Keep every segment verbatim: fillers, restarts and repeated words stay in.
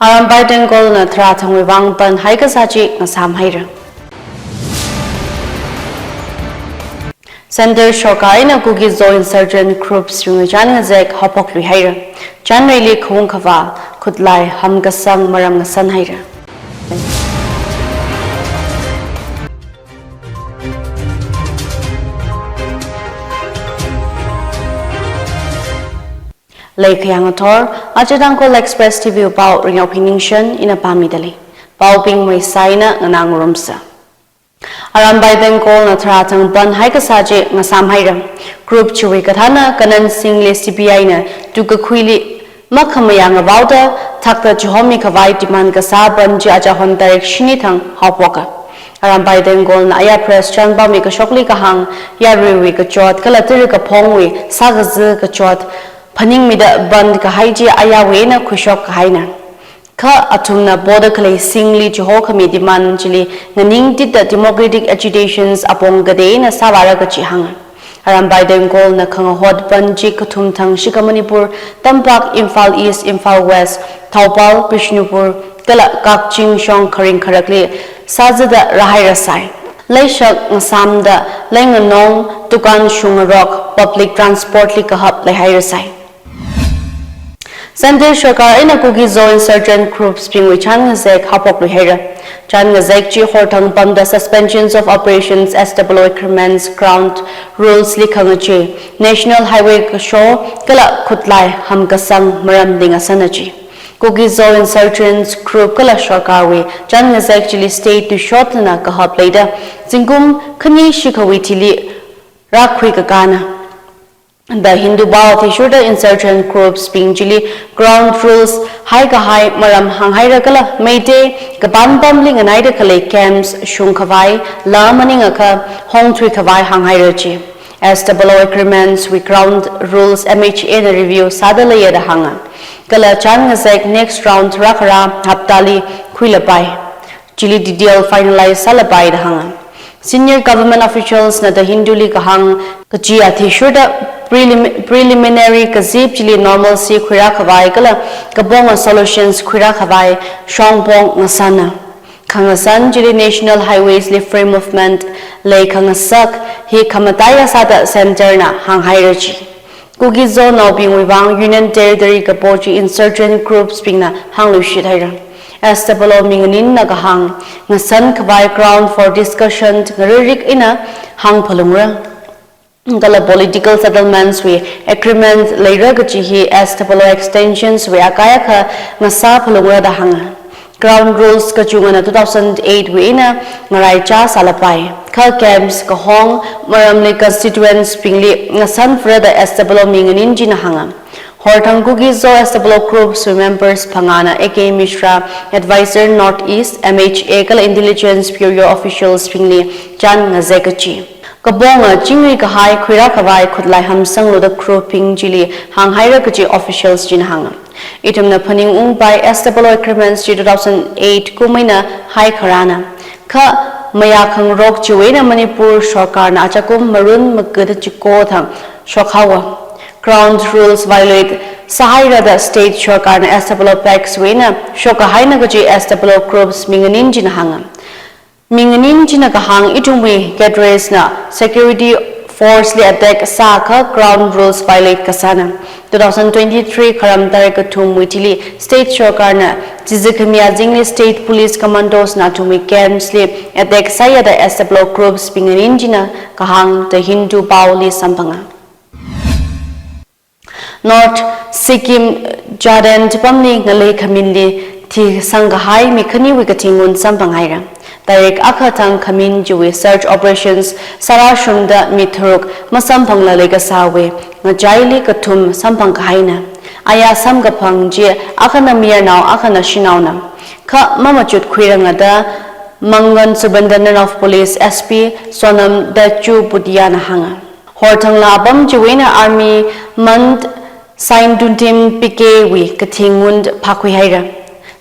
Arambai Tengkolna tharā thangwui vang bandh haikasā chi ngasāmhaira. Centre Sorkar eina Kuki-Zo insurgent groups wui chān ngazek haophokluihaira. Chānreili khaung khavā, khutlai hamkasang maram ngasanhaira. Leikhayang athor, aja Tangkhul Express T V wui pao Ringyao Phiningshan ina pāmidalei. Paobing maisai eina nganā ngarumsa. Arambai Tengkolna tharā thang bandh haikasā chi ngasāmhaira. Group chiwui kathāna Kanan Singhli C B I na tukakhuili makhamayā ngavaoda thakta chihomi khavai demand kasā bandh chi aja Hon tarik shini thang haophoka. Arambai Tengkolna aya press chānpao mikashokli kahāng, yaruiwui kachot kala tara kaphungwui sākazi kachot phaningmida bandh kahai chi ayawui eina khuishok kahaina. Kha athumna poda khalei Singhli chihokhami demand chili nganingtitda democratic agitations apong kateina sāvāra kachi hānga. Arambai Tengkolna khangahot bandh chi kathum thang shikha Manipur, Tampak, Imphal East, Imphal West, Thoubal, Bishnupur, kala Kakching shong kharing kharakli sāzada rāhairasai. Leishak ngasāmda leinganong, dukan shungarok, public transport li kahap leihairasai. Centre Sorkar eina Kuki-Zo insurgent groups bingwui chān ngazek haophokluihaira. Chān ngazek chi horthang pamda Suspensions of Operations, S W O agreements, ground rules li khangachei, National Highway kasho kala khutlai hamkasang maramli ngasana chi. Kuki-Zo insurgents group kala Sorkarwui chān ngazek chili state tuishotna kahap leida zingkum khani shikhawui thili rākhui kakāna. The Hindu pao athishurda insurgent groups bing chili ground rules haikahai maram hānghaira kala Meitei kapan pamli nganaida khalei camps shung khavai, laa maningakha hongthui khavai hānghaira chi. S W O agreements wui ground rules M H A na review sāda leiya da hānga. Kala chān ngazek next round rākhara haptali khuilapai. Chili detail finalize sālapai da hānga. Senior government officials na The Hindu li kahāng kachi athishurda prelim-, preliminary kazip chili normalcy khuirā khavai kala kaponga solutions khuirā khavai shongpong ngasana. Khangasan chili National Highways li free movement leikhangasak hi khamataiya sāda centre na hānghaira chi. Kuki-Zo naobingwui vang Union Territory kapo chi insurgent groups bingna hāngluishit haira. S W O minganinna kahāng, ngasan khavai ground for discussion ngararik eina hāngphalungra. Kala political settlements wui agreement leira kachi hi S W O extensions wui akai akha ngasāphalungra da hānga. Ground rules kachungana two thousand eight wui eina ngaraichā sālapai. Kha camps kahong maramli constituents bingli ngasan phara da S W O minganin china hānga. Horthang Kuki-Zo S W O groups wui members phangāna A K Mishra, Advisor North East, M H A kala Intelligence Bureau officials bingli chān ngazek kachi. Kaponga chingri kahai khuirā khavai khutlai hamsanglu da group bing chili hānghaira kachi officials china hānga. Ithumna phaningungpai S W O agreements chi two thousand eight kum eina haikharāna. Kha mayākhangarok chiwui eina Manipur Sorkarna achakum marun makada chiko thang shokhaowa. Ground rules violate sāhaira da state Sorkarna S W O packs wui eina shokkahaina kachi S W O groups minganin china hānga. Minganin china kahāng ithumwui cadres na security force li attack sākha ground rules violate kasāna. Two thousand twenty-three Kharam tarik kathumwui thili state Sorkarna chizikhami azingli state police commandos na athumwui camps li attack sāya da S W O groups minganin china kahāng The Hindu paoli samphanga. North Sikkim Jharkhand pamli ngalei khaminli thisang kahai mi khaniwui kathing ngun samphang haira. Tarik akha thang khamin chiwui search operations sārāshungda mi tharuk masamphangla leikasāwui ngachaili kathum samphang kahaina. Aya samkaphang chi akhana mayarnao akhana shanaona. Kha mamachut khuiranga da Mangan Subedar Naran of Police S P Sonam Dachu Bhutia na hānga. Horthangla apam chiwui eina army month sign duntim P K wui kathing ngun phākhui haira.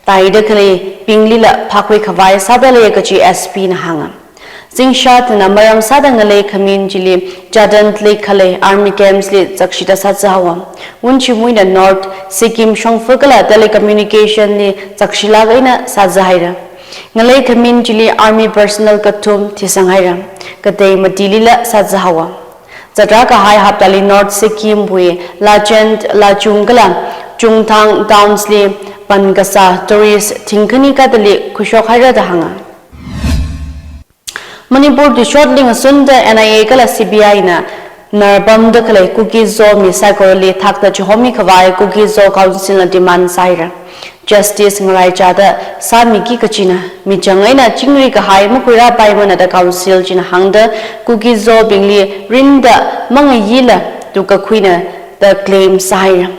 Taida khalei binglila phākhui khavai sāda lei kachi S P na hānga. Zingshat na maram sāda ngalei khamin chili Jadant li khalei army camps li zakshida sāzahaowa. Wunchimuina North Sikkim shongfa kala telecommunication li zakshilāk eina sāzahaira. Ngalei khamin chili army personnel kathum thisanghaira. Katei matilila sāzahaowa. Zatrā kahai haptali North Sikkim wui Lachand, Lachung kala Chungthang towns li pan kasā tourist thingkhani katali khuishokhaira da hānga. Manipur tuishotli ngasunda N I A kala C B I na narpamda khalei Kuki-Zo mi saikorali thakta chihomi khavai Kuki-Zo Council na demand sāhaira. Justice ngaraichāda sāmiki kachina, michang eina chingri kahai makhuirāpaimana da Council china hāngda Kuki-Zo bingli rinda mangayila tukakhuina da claim sāhaira.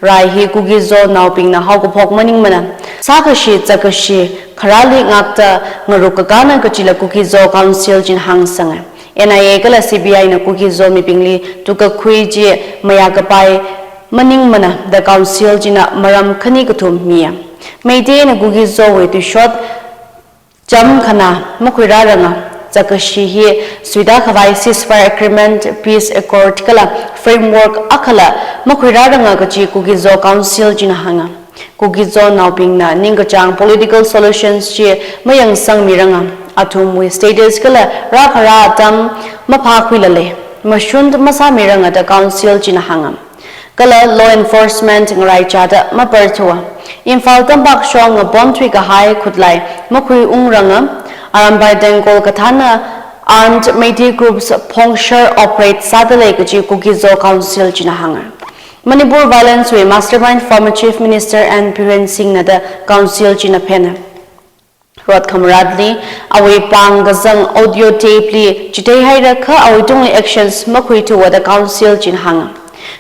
Rai hi Kuki-Zo naobingna haokaphok maningmana. Sākashi, zakashi, kharāli ngakta ngaruk kakāna kachila Kuki-Zo Council china hāngsanga. N I A kala C B I na Kuki-Zo mibingli tukakhui chi mayākapai maningmana da Council china maram khani kathum miya. Meiteina Kuki-Zo wui tuishot cham khana makhuirāranga, zakashi hi suida khavai ceasefire agreement, peace accord kala framework akhala makhuirāranga kachi Kuki-Zo Council china hānga. Kuki-Zo naobingna ningkachāng political solutions chi mayangsangmiranga, athumwui status kala rākharā atam maphākhuilale, mashun masāmiranga da Council china hānga. Kala law enforcement ngaraichāda maparthuwa. Imphal tampakshong ngapom thuikahai khutlai makhuiungranga, Arambai Tengkol kathāna armed Meitei groups phongshar operate sādalei kachi Kuki-Zo Council china hānga. Manipur violence wui mastermind former Chief Minister N Biren Singh na da Council china phena. Rot khamaratli awui pāng kazang audio tape li chitheihaira kha awui tungli actions makhuithuwa da Council china hānga.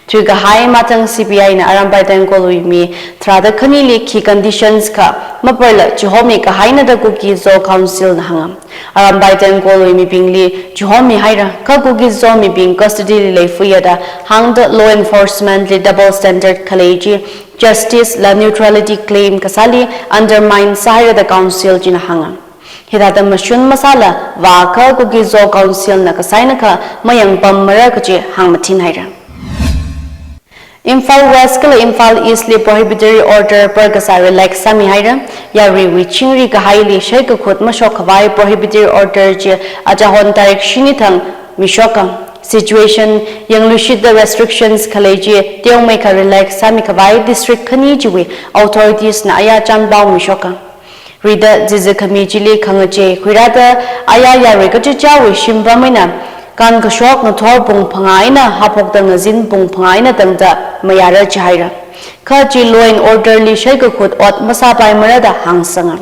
Thuikahai mathang C B I na Arambai Tengkol wui mi tharāda khanili khi conditions kha maparla chihomi kahaina da Kuki-Zo Council na hānga. Arambai Tengkol wui mibingli chihomihaira kha Kuki-Zo mibing custody li leifuya da hāngda law enforcement li double standard khalei chi justice la neutrality claim kasāli undermine sāhaira da Council china hānga. Hithāda mashun masāla vākha Kuki-Zo Council na kasaina kha mayangpammara kachi hāngmathinhaira. Imphal West kala Imphal East li prohibitory order par kasā relax sāmihaira. Yaruiwui chingri kahaili shaikakhut mashok khavai prohibitory order chi achahon tarik shini thang mishoka. Situation yangluishitda restrictions khalei chi teomeikha relax sāmi khavai district khani chiwui authorities na aya chanpao mishoka. Rida zizi khami chili khangachei khuirāda aya yarui kachichāwui shimpam eina kankashok ngathor pung phangā eina haophokta ngazin pung phangā eina tangda mayāra jihaira. Kha chi law and order li shaikakhut ot masāpaimara da hāngsanga.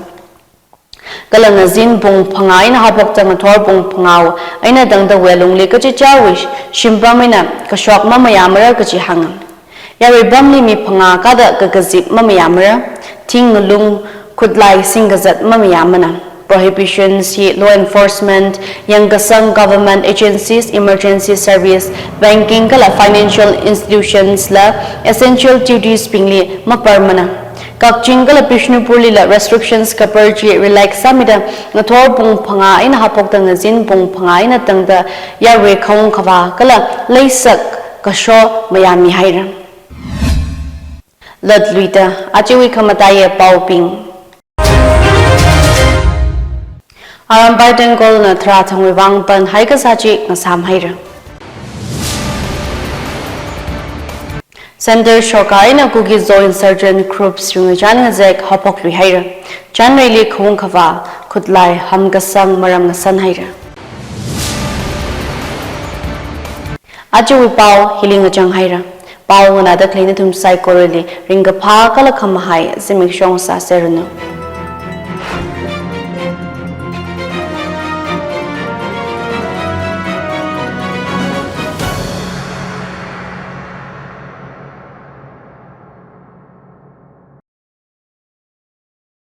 Kala ngazin pung phangā eina haophokta ngathor pung phangā eina tangda welungli kachichāwui shimpam eina kashok mamayāmara kachi hānga. Yarui pamli mi phangā kada kakazip mamayāmara, thing ngalung khutlai singkazat mamayāmana. Prohibition chi law enforcement, yangkasang government agencies, emergency service, banking kala financial institutions la essential duties bingli maparmana. Kakching kala Bishnupur lila restrictions kapar chi relax sāmida ngathor pung phangā eina haophokta ngazin pung phangā eina tangda yarui khaung khavā kala leisak kasho mayāmihaira. Latluida, ajawui khamataiya paobing. Arambai Tengkol na tharā thangwui vang panhai kasā chi ngasāmhaira. Centre sorkar eina Kuki-Zo insurgent groups ringchan ngazek haophokluihaira. Chanreili khaung khavā khutlai hamkasang maram ngasanhaira. Ajawui pao hili ngachanghaira. Pao nganāda khalei nathum saikorali ringkaphā kala khamahai zimiksho sāseranu.